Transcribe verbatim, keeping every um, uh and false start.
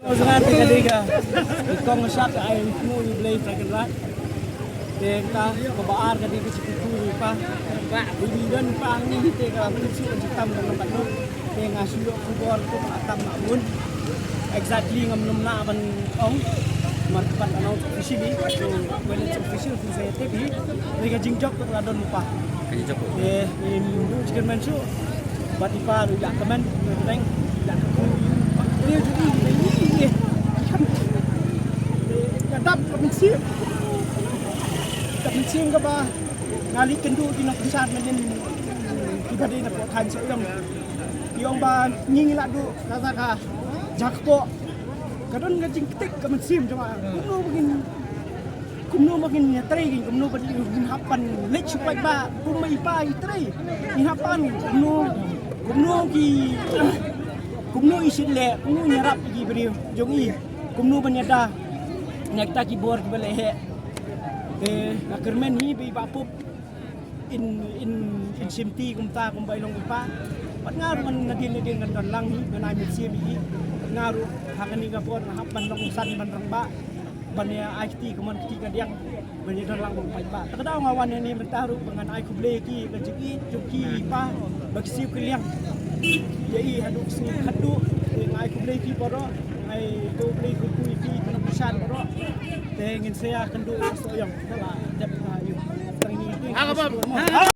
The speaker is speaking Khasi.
Nga te ka dei ka kong shat ai ku ni Blei ta kan rat. Te ka ka ba ar ka dei ka chikitu ni pa. Ba ni don pa ni te ka tu si chitam ka nampat tu. Te nga shu ïoh khubor tu atam na mun. Exactly ngam num na ban ong. Mar ka pat announce officially. So when it's official tu saya te bi. Ni ka jingjop tu la don pa. Ka jingjop tu. Eh, ni du chicken man shu. Bad i pa ruh ïa kmen, teng ïa ka ku. Ni ju ni ni ni. Ka dap ka mynsiem. Ka mynsiem kaba nga leit kynduh ki nongkyrshan mynnin kiba dei na poh thaiñ Sohiong. Ki ong ba ngi ngi la duh kata ka jakpoh. Ka don ka jingktik ka mynsiem jong nga. Kumno ba ngin Kumno ba ngin ïatrei, kumno ba ngin hap ban leit shu paidbah, kumba i pa i trei. Ngin hap ban kumno, kumno ki, kumno i shin leh, kumno ngi ïarap ïa ki briew jong i, kumno ban ïada na kita ki bor kiba la heh. Te nga kyrmen hi ba i Bah Pup in, in, in shim ti kumta kumba i long i pa. Bad nga ruh ngan nadien nadien ngan don lang hi, ngan ai mynsiem ïa i. Bad nga ruh ha kane ka por nga hap ban long u san ban rangbah. Ban ïa ai kti kumne kti kadiang. Ban ïa don lang ban paidbah. Te ka daw nga wan hangne mynta ruh ba ngan ai khublei ïa ki ka jingïeit jong ki i pa ba ki siew ki liang. Ïa i haduh ka sngi khatduh. Te nga ai khublei ïa ki baroh. Ai khublei khublei ïa ki ki nongkyrshan baroh. Te ngin sa ïakynduh ïa Sohiong. Te la dep ïa u. Tang ïa ki.